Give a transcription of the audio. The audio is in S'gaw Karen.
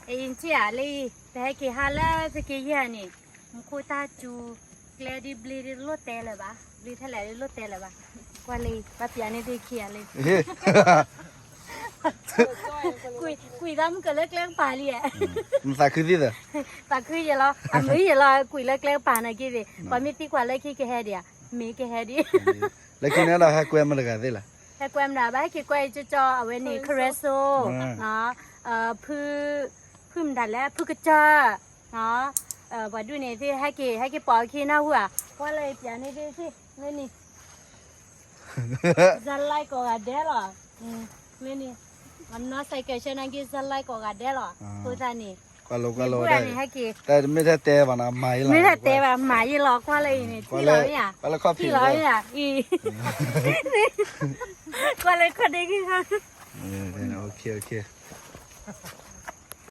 အံၤထံၣ်ဧါလံ, ပဟဲက့ၤဟါလၢသုးက့ယဲၢ်န့ၣ်, မူခိၣ်တၢ်စူၤ, ကျဲဒ်ဘျ့ဒ်တလိၣ်တဲလၢၤဘၣ်, ဘျ့ထဲလဲၣ်ဒ်တလိၣ်တဲလၢၤဘၣ်, ကွၢ်လံ, ဘၣ်ပျးန့ၢ်သ့ၣ်ခံဂၤလံ, ကွံာ်သးမုၢ်ကလၢကျဲကပၤလံ, သးခုသ့ၣ်, သးခုယဲလီၤ, အမုာ်ယဲလီၤ, ကွံာ်လၢကျဲကပၤနာ်က့သ့ၣ်, ပှၤမ့ၢ်သံကွၢ်လၢခံကဟဲဒံးဧါ, မ့ၢ်ကဟဲဒံး, လၢခံန့ၣ်ဒီးဟဲကွဲမတဂၤသ့ၣ်လဲၣ်, ဟဲကွဲမတဂၤဘၣ်, ဟဲက့ၤကွဲအံၤကၠီကၠီ အဝဲန့ၣ် ခရဲစိ, ဖုမတၤလဲၣ် ဖုကစၢၢ်, ပှၤဒူၣ်န့ၣ်သ့ၣ် ဟဲက့ၤ ဟဲက့ၤပိာ်အခံနၢ်ဟူဧါ, ကွၢ်လၢအံၤပျးန့ၢ်သ့ၣ်သ့ၣ်, မ့ၢ်န့ၣ်, ဇာတ်လိုက်ကိးဂၤဒဲးလီၤ, မ့ၢ်န့ၣ်, အနီၢ်စဲးကဲးဆၢနာ်က့ ဇာတ်လိုက်ကိးဂၤဒဲးလီၤ, အဃိသတးန့ၣ်, ကွၢ်လၢကွၢ်လၢဝဲဒၣ်, မ့ၢ်တၢ်တဲဘၣ်နီၤ မၤယလီၤ, မ့ၢ်တၢ်တဲဘၣ် မၤယလီၤ, ကွၢ်လၢအံၤန့ၣ် ထံၣ်လီၤမ့ၢ်ဧါ, ထံၣ်လီၤမ့ၢ်ဧါ, အံၤ, ကွၢ်လၢခီၣ်ဒ့ခံခါ,